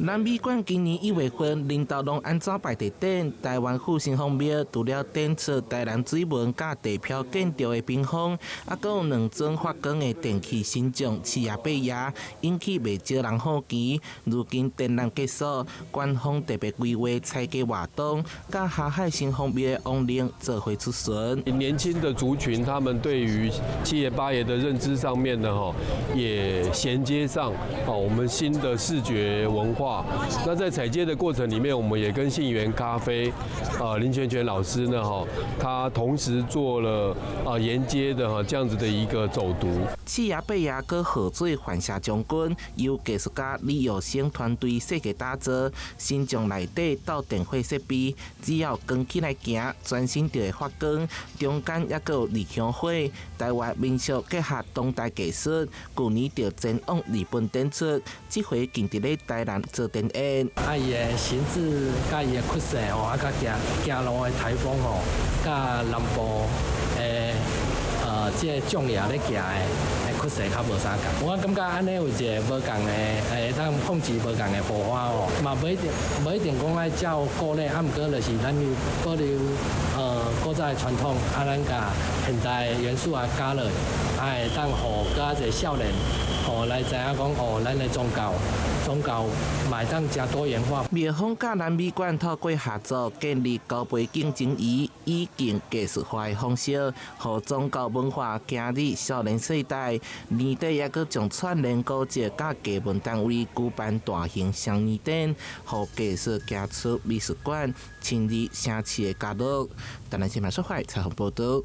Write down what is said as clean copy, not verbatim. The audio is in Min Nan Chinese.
南美館今年1月份領導攏按怎擺佇頂？台灣復興方廟除了展出台南水文佮地標建築的屏風，猶閣有兩尊發光的電器神像七爺八爺，引起袂少人好奇。如今展覽結束，官方特別規劃採街活動，佮霞海城隍廟的亡靈做伙出巡。年輕的族群，他們對於七爺八爺的認知上面呢，吼，也銜接上哦，我們新的視覺文化。那在踩街的過程裡面，我們也跟信源咖啡啊林泉泉老師呢，哈，他同時做了啊沿街的哈這樣子的一個走讀。七爺八爺閣賀水反射將軍，由藝術家李友生團隊設計打造，神像內底鬥電火設備，只要扛起來行，全身就會發光。中間猶閣有二香火，台灣民俗結合當代藝術，舊年就前往日本展出，這回更佇咧台南做展演。啊，伊的形制佮伊的曲線吼，啊，佮行行路的台風吼，佮南部的這个將爺咧行的曲線較無相仝。我感覺按呢有一个無仝的，會當碰擊無仝的火花吼，嘛無一定無一定講愛照古禮，啊，毋過就是咱保留古早的傳統，啊，咱共現代元素也加落，啊，會當予較濟少年吼來知影講哦，咱的宗教。宗教嘛會當誠多元化。廟方佮南美館透過合作建立高倍鏡情誼，以更藝術化的方式，予宗教文化行入少年世代。年底猶閣將串聯古蹟佮藝文單位舉辦大型雙年展，予藝術行出美術館，深入城市的角落。台南新聞說話採訪報導。